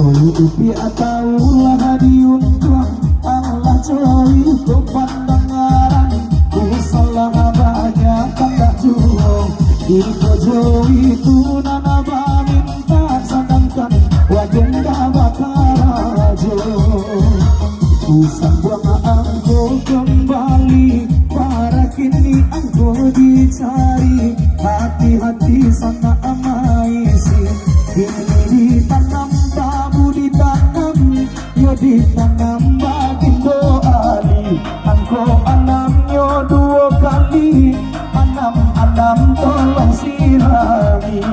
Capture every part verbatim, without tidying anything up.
Upiak taulah diunduang, alah jauah ko pandangaran. Ku salah banyak kandak juo, iko jo itu nan bamintak, sadangkan waden ndak bakarajo. Ku sambuang angko kambali, bara kini angko dicari. Hati-hati sanak maisi, kini ditanam tabu ditanam, yo ditanam bagindo Ali. Angko anamnyo duo kali, anam-anam tolong sirami.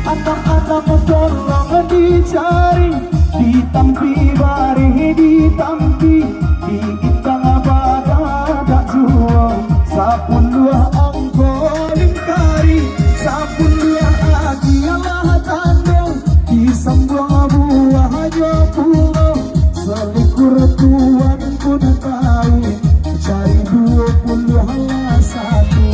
Anam-anam tolong dicari, ditampi barih ditampi, diintang badadak juo. Sapuluah angko lingkari, sapuluah agiah lah tando, disambuang buahnyo pulo. Salikur Tuan pun tahu, cari duo puluah lah satu.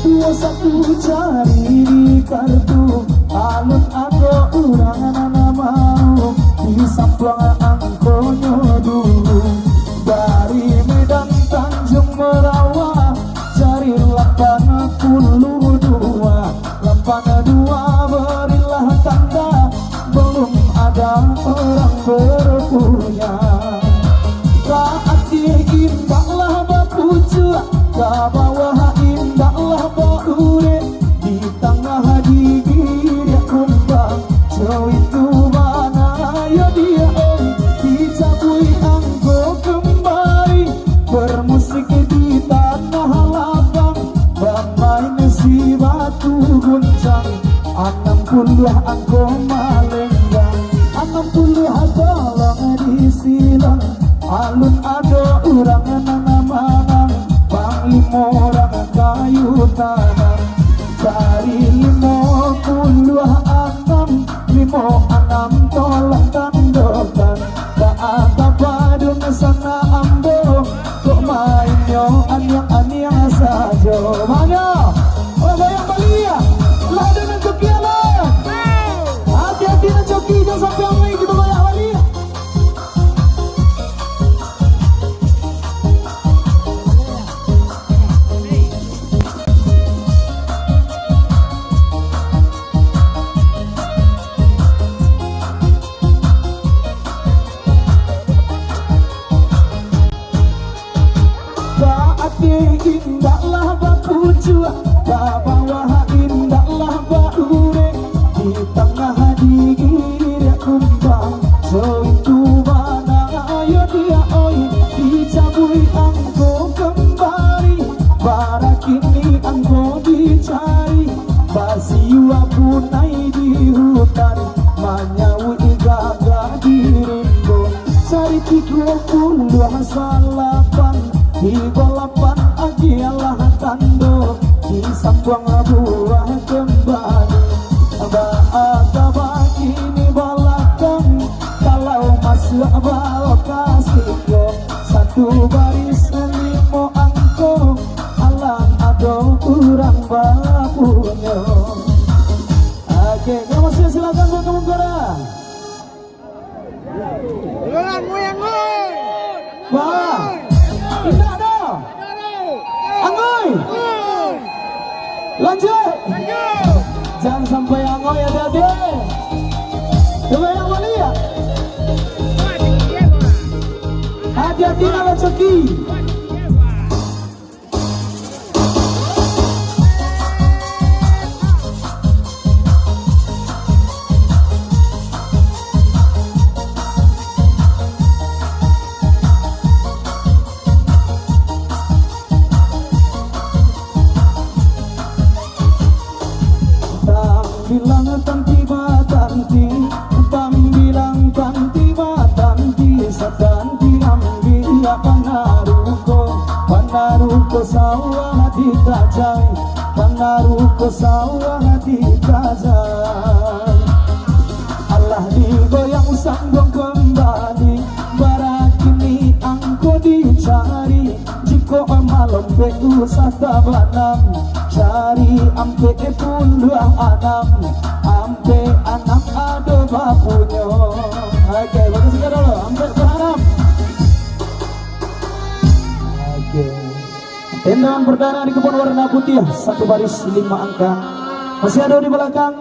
Duo satu cari di kartu, alun ado urang nan mau, disambuang angkonyo dulu. Dari Medan Tanjung Merawa, cari lapan puluah dua. Lapan dua barilah tanda, balum ada urang bapunyah. Ka ateh indaklah bapucuak, ka bawah indaklah baurek, di tangah digiriak kumbang. Jo itu bana yo diak oi, dicabuik angko kambali, bermusik di tanah lapang, bamain si batu guncang. Anam puluah angko malenggang, anam puluah tolong disilang. Alun ado urang nan manang, panglimo urang kayu tanam. Cari limo puluah anam, limo anam tolong tandokan. Baa ka padun sanak ambo, kok mainnyo aniang-aniang sajo. Mano? Oh, goyang baliak. Lah ado nan coki, alah. Hati-hati nan coki, jan sampai angin kito goyang baliak. Ka ateh indaklah bapucuak, ka bawah indaklah baurek, di tangah digiriak kumbang. Jo itu bana yo diak oi, dicabuik angko kambali, bara kini angko dicari. Basiua punai di hutan, manyauik gagak di rimbo. Cari tigo puluah salapan, tigo lapan agiah lah tando, disambuang buah kambali. Baa ka bakini balakang, kalau masuak balokasi ko, satu baris limo angko, alah ado urang bapunyo. Oke, kalau masih silakan buat kawan-kawan. Wah, indak doh. Angoi. Lanjut. Jangan sampai angoi, hati-hati. Coba yang baliak. Hati-hati nak coki. Tambilang tanti batanti, tambilang tanti batanti, satanti ambiak panaruko, panaruko sawah ditajai, panaruko sawah ditajai. Alah digoyang sambung kambali, bara kini angko dicari. Jikok malompek usah tabanam, cari ampek puluah anam, ampek anam ado bapunyo. Perdana di kebun warna putih, satu baris lima angka. Masih ada di belakang?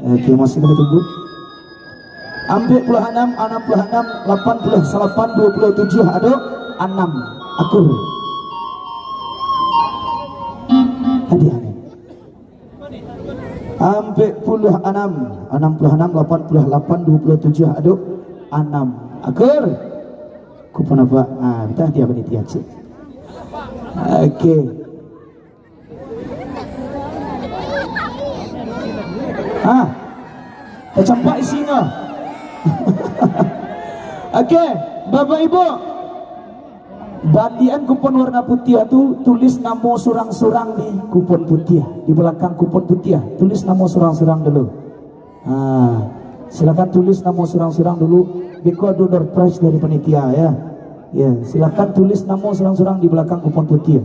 Oke, masih kami tunggu. Ampek puluah anam, anam puluah anam, lapan puluah salapan, dua puluh tujuah, ado anam. Akur. Hadiah ni. Ampek puluah anam, anam puluah anam, lapan puluah lapan, dua puluh tujuah, ado anam. Akur. Kupon apa? Ah, minta hadiah panitia, cik. Oke. Ah, tacampak isinyo. Oke, Bapak Ibu. Baliakan kupon warna putiah tu, tulis namo surang-surang di kupon putiah, di balakang kupon putiah, tulis namo surang-surang dulu. Ha, silakan tulis namo surang-surang dulu. Beko ado door prize dari panitia, ya. Ya, silakan tulis namo surang-surang di balakang kupon putiah.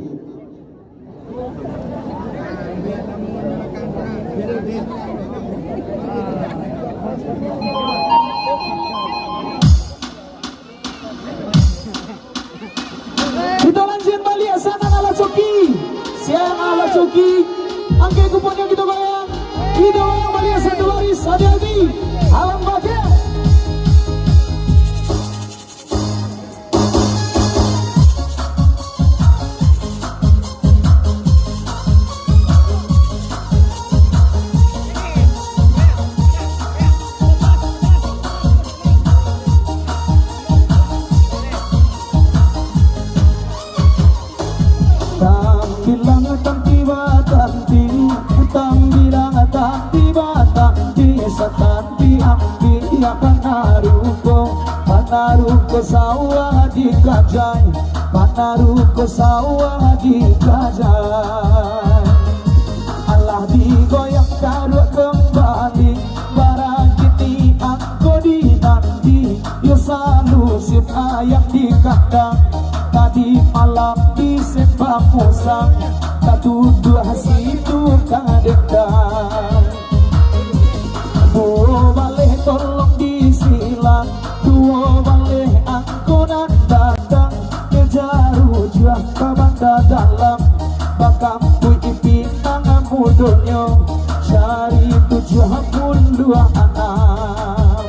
Kito lanjuik baliak, siang alah coki. Siang alah coki. Angkek kuponnyo kito goyang. Kito goyang baliak satu baris, hati-hati. Alam badia. Tambilang tanti batanti, tambilang tanti batanti, satanti ambiak panaruko, panaruko sawah dikajai, panaruko sawah dikajai. Alah digoyang karuak kambali, bara kini angko dinanti, yo salusin ayam di kandang. Tadi malam di sembah musang, tatuduah situ ka dendang. Duo baleh tolong disilang, duo baleh angko nan datang, kejar ujuah ka banda dalam, bakampuik pinang mudonyo, cari tujuah puluah anam.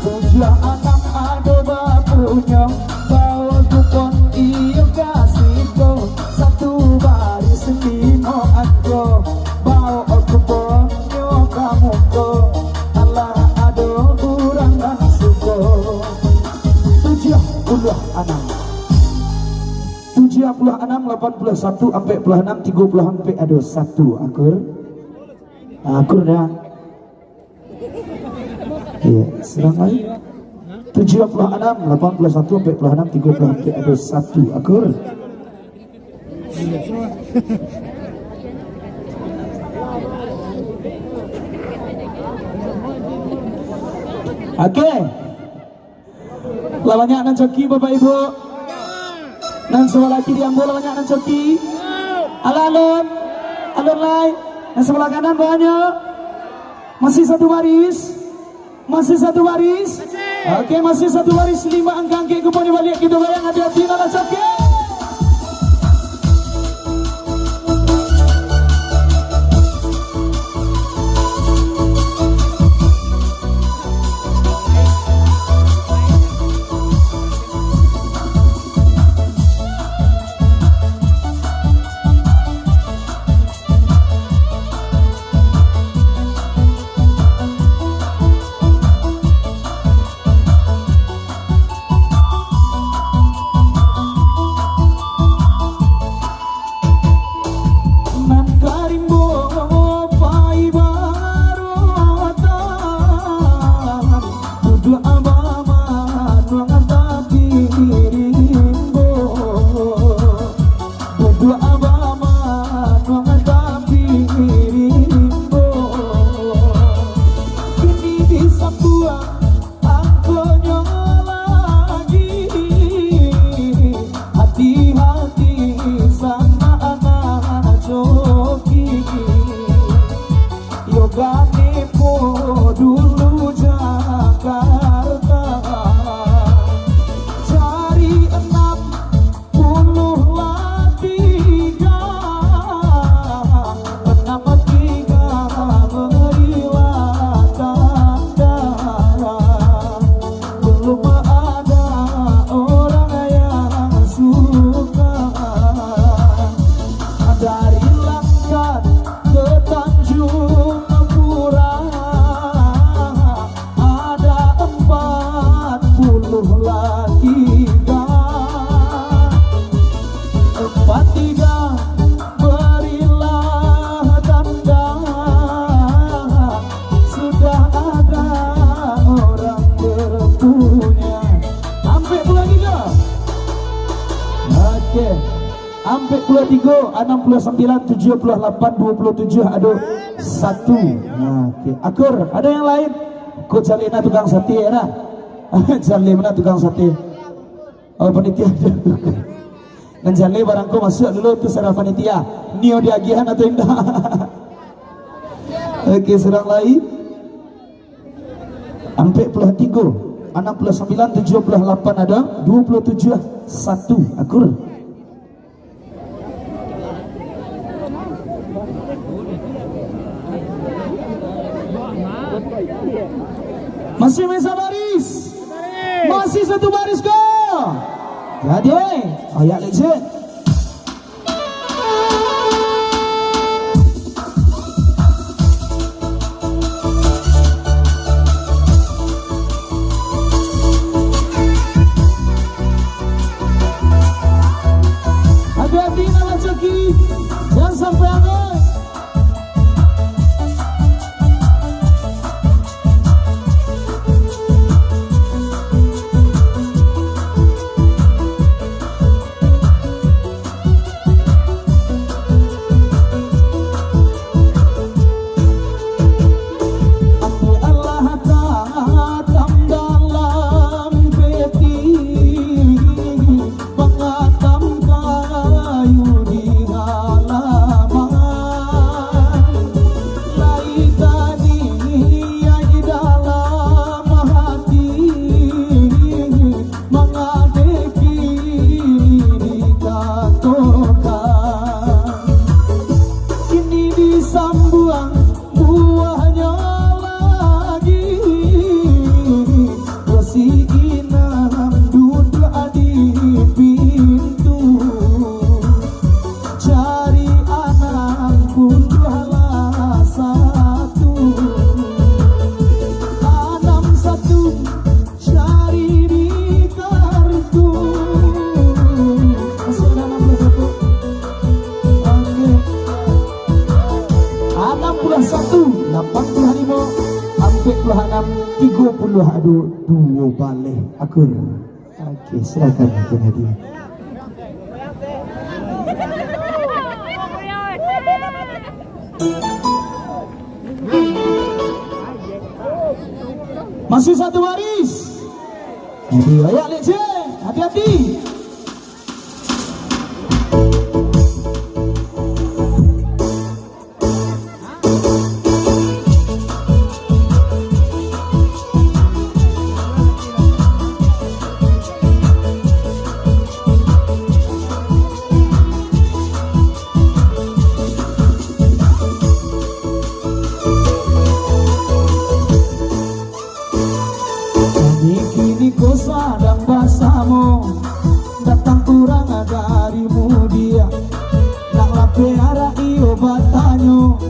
Tujuah anam ado bapunyo, bao kupon iyo ka siko, satu baris limo angko, bao kuponnyo ka muko, alah ado urang nan suko. Tujuah puluah anam. Tujuah puluah anam, lapan puluah satu, ampek puluah anam, tigo puluah ampek, ado satu akur. Akur dah. Iya, silakan. Tujuah puluah anam, lapan puluah satu, ampek puluah anam, tigo puluah ampek, ado satu akur. Oke. Lah banyak nan coki, Bapak Ibu. Nan sabalah kiri ambo lah banyak nan coki. Alah, alun. Alun lai. Nan sabalah kanan banyak. Masih satu baris. Masih satu baris. Oke, masih satu baris. Limo angka angkek kupon baliak. Kito goyang hati-hati, nan lah coki. Nan ka rimbo pai barotan, duduak bamanuang tapi rimbo. Duduak bamanuang tapi rimbo. Kini disambuang angkonyo lagi, hati-hati sama anak coki. Yo gane po dulu Jakarta, cari anam puluah lah. Ampek puluah tigo, anam puluah sambilan, tujuah puluah lapan, duo puluah tujuah, ado satu. Nah, oke. Akur, ado yang lain? Ko caliak na tukang sate, nah. Caliak na tukang sate. Oh, panitia. Nan jaleh barang ko masuak dulu tu, sarah panitia. Nio diagiahan atau indak? Oke, surang lai. Ampek puluah tigo, anam puluah sambilan, tujuah puluah lapan ado, duo puluah tujuah, satu. Akur. Masih main sabaris? Masih satu baris ko? Jadi, ayak legend. Hati-hati, nak lacaki, jan sampai angin. Apo Allah tanam dalam peti, pangatam kayu di halaman, lai taniai dalam hati, mangadeki dikatokan. Kini disambuang buahnyo lagi, si inang duduak di pintu, cari anang punduahlah satu. Anam satu, cari di kartu. Masih ada anam puluah satu. Oke. Anam puluah satu, lapan puluah limo, ampek puluah anam, tigo puluah, ado duo baleh. Akur. Oke, silakan, Kennedy. Masih satu baris. Jadi, ayak leceh, hati-hati. Kami kini ko sadang basamo, datang urang dari mudiak. Nak lapeh arak iyo batanyo,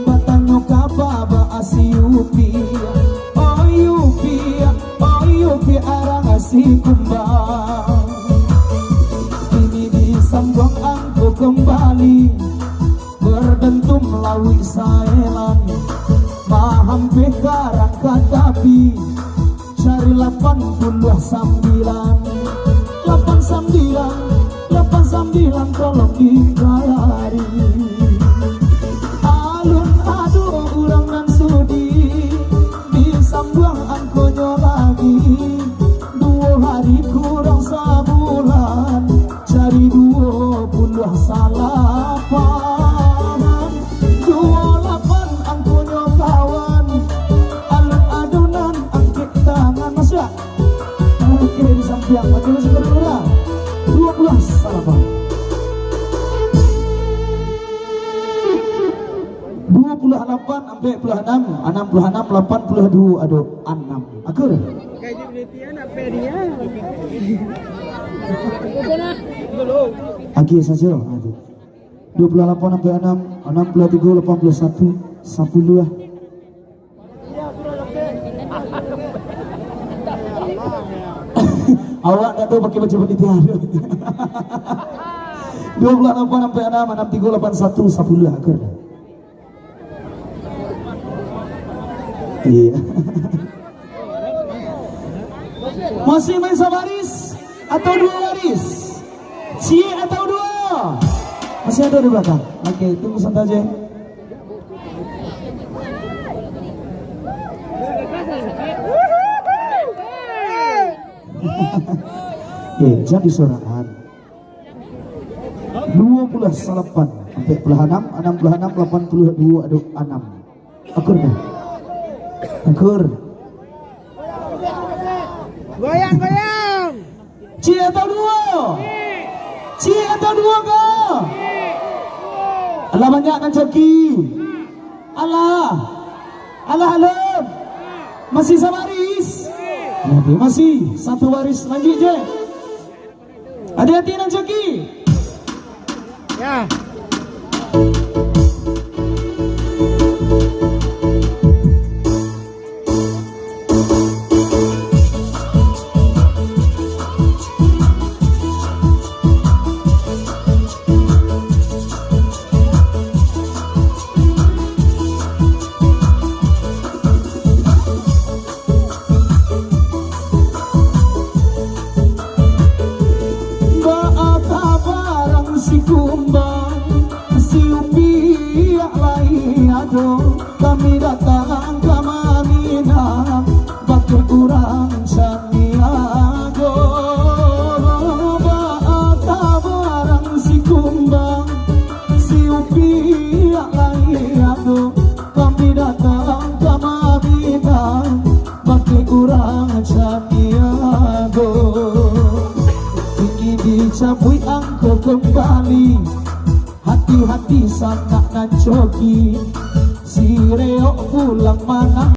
batanyo kaba baa si Upiak. Oh Upiak, oh Upiak, arak si kumbang. Kini disambuang angku kembali, berdentum lauik saelan, mahampeh karang ka tapi. Cari lapan puluah sambilan, lapan sambilan, lapan sambilan, tolong dicari. Alun ado urang nan sudi disambuang angkonyo lagi. Duo hari kurang sabulan, cari duo puluah salapan. Duo lapan angkonyo kawan, alun ado nan angkek tangan. Masuak. Oke, di sampiang. Oke, masih berdua. Duo puluah salapan. Duo puluah lapan, ampek puluah anam, anam puluah anam, lapan puluah duo, ado anam. Akur. Akhir saja. Aduh. Duo puluah lapan ampek anam, anam puluah tigo, lapan puluah satu, sapuluah. Awak tak tahu pakai baju panitia. Duo puluah lapan ampek anam, anam tigo, lapan satu, sapuluah, akur dah. Iya. Masih main sabaris atau duo baris? Ciek atau duo? Masih ado di balakang. Oke, tunggu sabanta se. Oke, jan disoraan. Duo puluah salapan, ampek puluah anam, anam puluah anam, lapan puluah duo, ado anam. Akur, nah. Akur. Goyang, goyang. Ciek atau duo? Ciek atau duo ko? Alah, banyak nan coki. Alah. Alah, alun. Masih sabaris? Masih, masih. Satu baris. Lanjuik se. Ati-ati nan coki. Ya. Baa kaba urang si Kumbang, si Upiak lai ado, kami datang ka maminang bakeh urang Caniago. Baa kaba urang si Kumbang, si Upiak lai ado, kami datang ka maminang bakeh urang Caniago. Ingin dicabuik angko kembali, hati-hati sanak nan coki. Si Reok pulang manang